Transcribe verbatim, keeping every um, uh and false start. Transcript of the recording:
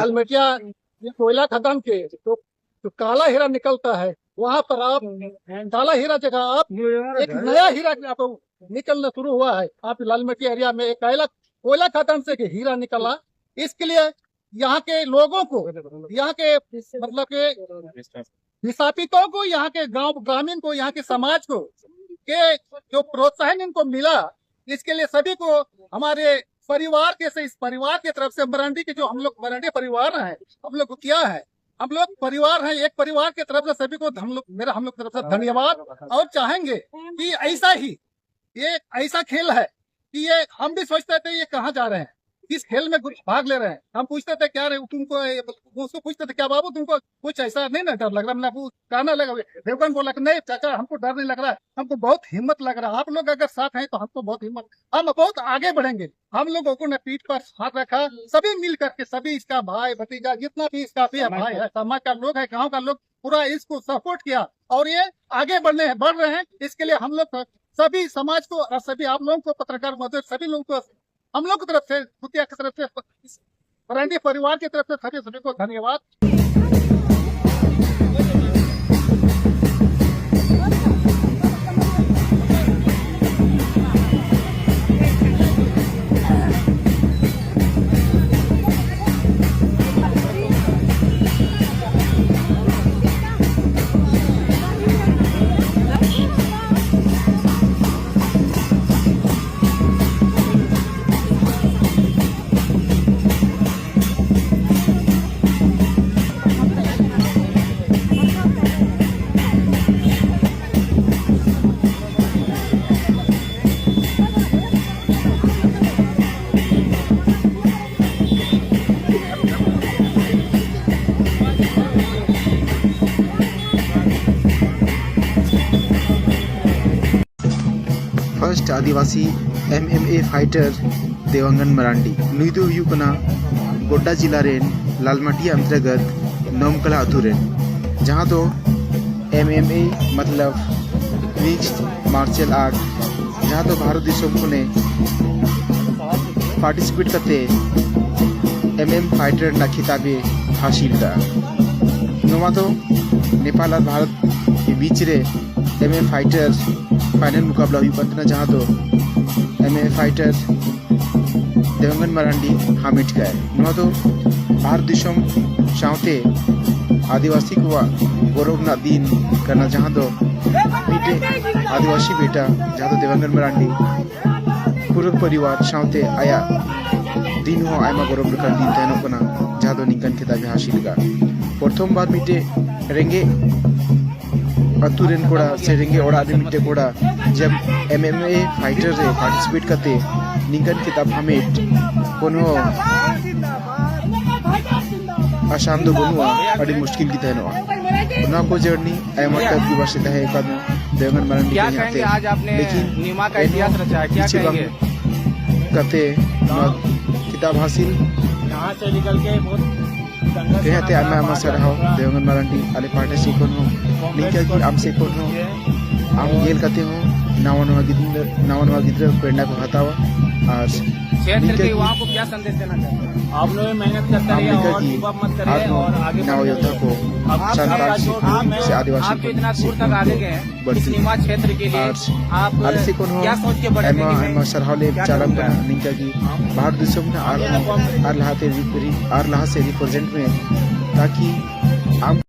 लालमटिया ये कोयला खदान के जो, जो काला हीरा निकलता है, वहां पर आप काला हीरा जगह आप एक नया हीरा आपको निकलना शुरू हुआ है। आप लालमटिया एरिया में एक कोयला, कोयला खदान से एक हीरा निकला, इसके लिए यहाँ के लोगों को, यहाँ के मतलब के विस्थापितों को, यहाँ के गांव ग्रामीण को, यहाँ के समाज को के जो प्रोत्साहन इनको मिला, इसके लिए सभी को हमारे परिवार के से, इस परिवार की तरफ से, मरांडी के जो हम लोग मरांडी परिवार हैं, हम लोग क्या है, हम लोग परिवार हैं, एक परिवार की तरफ से सभी को हम लोग, मेरा हम लोग तरफ से धन्यवाद। और चाहेंगे कि ऐसा ही, ये ऐसा खेल है कि ये हम भी सोचते थे ये कहाँ जा रहे हैं, इस खेल में ग्रुप भाग ले रहे हैं। हम पूछते थे क्या रे तुमको, ये, उसको पूछते थे क्या बाबू तुमको कुछ ऐसा नहीं ना डर लग रहा, मतलब वो कहने लगा, देवगन बोला कि नहीं चाचा हमको डर नहीं लग रहा है, हमको बहुत हिम्मत लग रहा है, आप लोग अगर साथ हैं तो हमको बहुत हिम्मत, हम बहुत आगे बढ़ेंगे। हम लोगों को ने पीठ पर हाथ रखा, सभी मिल करके, सभी इसका भाई भतीजा जितना भी इसका भी है, भाई है, समाज का लोग है, गांव का लोग, पूरा इसको सपोर्ट किया और ये आगे बढ़ने बढ़ रहे हैं। इसके लिए हम लोग सभी समाज को और सभी आप लोगों को पत्रकार महोदय सभी लोगों को हम लोग की तरफ से, भूतिया की तरफ से, इस मरांडी परिवार की तरफ से सभी सभी को धन्यवाद। ᱯᱷᱟᱨᱥᱴ ᱟᱹᱫᱤᱵᱟᱹᱥᱤ ᱮᱢ ᱮᱢ ᱮ ᱯᱷᱟᱭᱴᱟᱨ ᱫᱮᱣᱟᱝᱜᱟᱱ ᱢᱟᱨᱟᱱᱰᱤ᱾ ᱱᱩᱭ ᱫᱚ ᱦᱩᱭᱩᱜ ᱠᱟᱱᱟ ᱜᱳᱰᱰᱟ ᱡᱮᱞᱟ ᱨᱮᱱ ᱞᱟᱞᱢᱟᱴᱤᱭᱟ ᱚᱱᱛᱨᱚᱜᱚᱛ ᱱᱚᱢᱠᱟᱞᱟ ᱟᱹᱛᱩ ᱨᱮᱱ, ᱡᱟᱦᱟᱸ ᱫᱚ ᱮᱢ ᱮᱢ ᱮ ᱢᱚᱛᱞᱚᱵ ᱢᱤᱠᱥᱰ ᱢᱟᱨᱥᱟᱞ ᱟᱨᱴ, ᱡᱟᱦᱟᱸ ᱫᱚ ᱵᱷᱟᱨᱚᱛ ᱫᱤᱥᱚᱢ ᱠᱷᱚᱱᱮ ᱯᱟᱨᱴᱤᱥᱤᱯᱮᱴ ᱠᱟᱛᱮ ᱮᱢ ᱮᱢ ᱯᱷᱟᱭᱤᱴᱟᱨ ᱨᱮᱱᱟᱜ ᱠᱷᱤᱛᱟᱵ ᱮ ᱦᱟᱥᱤᱞ ᱠᱟᱜᱼᱟ᱾ ᱱᱚᱣᱟ ᱫᱚ ᱱᱮᱯᱟᱞ ᱟᱨ ᱵᱷᱟᱨᱚᱛ ᱠᱮ ᱵᱤᱪ ᱨᱮ ᱮᱢ ᱮᱢ ᱯᱷᱟᱭᱤᱴᱟᱨ ᱯᱷᱟᱭᱱᱟᱞ ᱢᱩᱠᱟᱵᱞᱟ ᱦᱩᱭᱩᱜ ᱠᱟᱱ ᱛᱟᱦᱮᱱᱟ, ᱡᱟᱦᱟᱸ ᱫᱚ ᱮᱢ ᱮᱢ ᱯᱷᱟᱭᱤᱴᱟᱨ ᱫᱮᱣᱟᱝᱜᱟᱱ ᱢᱟᱨᱟᱱᱰᱤ ᱦᱟᱢᱮᱴ ᱠᱟᱜᱼᱟᱭ᱾ ᱱᱚᱣᱟ ᱫᱚ ᱵᱷᱟᱨᱚᱛ ᱫᱤᱥᱚᱢ ᱥᱟᱶᱛᱮ ᱟᱹᱫᱤᱵᱟᱹᱥᱤ ᱠᱚᱣᱟᱜ ᱜᱚᱨᱚᱵᱽ ᱨᱮᱱᱟᱜ ᱫᱤᱱ ᱠᱟᱱᱟ, ᱡᱟᱦᱟᱸ ᱫᱚ ᱢᱤᱫᱴᱮᱱ ᱟᱹᱫᱤᱵᱟᱹᱥᱤ ᱵᱮᱴᱟ, ᱡᱟᱦᱟᱸ ᱫᱚ ᱫᱮᱣᱟᱝᱜᱟᱱ ᱢᱟᱨᱟᱱᱰᱤ ᱯᱩᱨᱟᱹ ᱯᱚᱨᱤᱵᱟᱨ ᱥᱟᱶᱛᱮ ᱟᱭᱟᱜ ᱫᱤᱱ ᱦᱚᱸ ᱟᱭᱢᱟ ᱜᱚᱨᱚᱵᱽ ᱞᱮᱠᱟᱱ ᱫᱤᱱ ᱛᱟᱦᱮᱱᱚᱜ ᱠᱟᱱᱟ, ᱡᱟᱦᱟᱸ ᱫᱚ ᱱᱤᱝᱠᱟᱱ ᱠᱷᱮᱛᱟᱵ ᱮ ᱦᱟᱥᱤᱞ ᱠᱟᱜᱼᱟ᱾ ᱯᱨᱚᱛᱷᱚᱢ ᱵᱟᱨ ᱢᱤᱫᱴᱮᱡ ᱨᱮᱸᱜᱮᱡ ᱟᱹᱛᱩ ᱨᱮᱱ ᱠᱚᱲᱟ ᱥᱮ ᱨᱮᱸᱜᱮᱡ ᱚᱲᱟᱜ ᱨᱮᱱ ᱢᱤᱫᱴᱮᱡ ᱠᱚᱲᱟ ᱡᱮ ᱮᱢ ᱮᱢ ᱮ ᱯᱷᱟᱭᱤᱴᱟᱨ ᱨᱮ ᱯᱟᱨᱴᱤᱥᱤᱯᱮᱴ ᱠᱟᱛᱮ ᱱᱤᱝᱠᱟᱱ ᱠᱷᱮᱛᱟᱵ ᱦᱟᱢᱮᱴ ᱠᱳᱱᱳ ᱟᱥᱟᱱ ᱫᱚ ᱵᱟᱹᱱᱩᱜᱼᱟ, ᱟᱹᱰᱤ ᱢᱩᱥᱠᱤᱞ ᱜᱮ ᱛᱟᱦᱮᱱᱚᱜᱼᱟ᱾ ᱚᱱᱟ ᱠᱚ ᱡᱟᱨᱱᱤ ᱟᱭᱢᱟ ᱴᱟᱜ ᱜᱮ ᱵᱟᱥᱮ ᱛᱟᱦᱮᱸ ᱠᱟᱱᱟ ᱫᱮᱣᱜᱟᱱ ᱢᱟᱨᱟᱝ ᱠᱤ ᱠᱟᱹᱦᱱᱤ ᱟᱛᱮ, ᱞᱮᱠᱤᱱ ᱮᱱᱦᱚᱸ ᱯᱤᱪᱷᱮ ᱵᱟᱝ ᱠᱟᱛᱮ ᱱᱚᱣᱟ ᱠᱤᱛᱟᱵ ᱦᱟᱥᱤᱞ ᱠᱟᱹᱦᱱᱤ ᱟᱛᱮ ᱟᱭᱢᱟ ᱟᱭᱢᱟ ᱥᱟᱨᱦᱟᱣ ᱫᱮᱣᱜᱟᱱ ᱢᱟᱨᱟᱝ ᱟᱞᱮ ᱯᱟᱦᱴᱟ ᱥᱮᱫ ᱠᱷᱚᱱ ᱦᱚᱸ, ᱱᱤᱝᱠᱟ ᱜᱮ ᱟᱢ ᱥᱮᱫ ᱠᱷᱚᱱ ᱦᱚᱸ, ᱟᱢ ᱧᱮᱞ ᱠᱟᱛᱮ ᱦᱚᱸ ᱱᱟᱣᱟ ᱱᱟᱣᱟ ᱜᱤᱫᱽᱨᱟᱹ, ᱱᱟᱣᱟ ᱱᱟᱣᱟ ᱜᱤᱫᱽᱨᱟᱹ ᱯᱨᱮᱨᱱᱟ ᱠᱚ ᱦᱟᱛᱟᱣᱟ᱾ ᱟᱨ क्षेत्र ᱱᱤᱝᱠᱟ के ᱜᱮ युवाओं को क्या संदेश देना चाहते हैं? आप लोग मेहनत करते रहिए और गिव अप मत करिए और आगे बढ़ते रहिए। ᱱᱟᱣᱟ ᱭᱳᱫᱷᱟ ᱠᱚ ᱥᱟᱱᱛᱟᱲ ᱥᱮ ᱟᱹᱫᱤᱵᱟᱹᱥᱤ ᱠᱚ ᱥᱮ ᱠᱷᱚᱱ ᱵᱟᱹᱲᱛᱤ ᱟᱨ ᱟᱞᱮ ᱥᱮᱫ ᱠᱷᱚᱱ ᱦᱚᱸ ᱟᱭᱢᱟ ᱟᱭᱢᱟ ᱥᱟᱨᱦᱟᱣ ᱞᱮ ᱪᱟᱞᱟᱢ ᱠᱟᱱᱟ᱾ ᱱᱤᱝᱠᱟ ᱜᱮ ᱵᱷᱟᱨᱚᱛ ᱫᱤᱥᱚᱢ ᱨᱮᱱᱟᱜ ᱟᱨ, ᱟᱨ ᱞᱟᱦᱟᱛᱮ ᱨᱤ-, ᱨᱤ-, ᱟᱨ ᱞᱟᱦᱟ ᱥᱮᱫ ᱨᱤᱯᱨᱮᱡᱮᱱᱴ ᱢᱮ, ᱛᱟᱠᱤ ᱟᱢ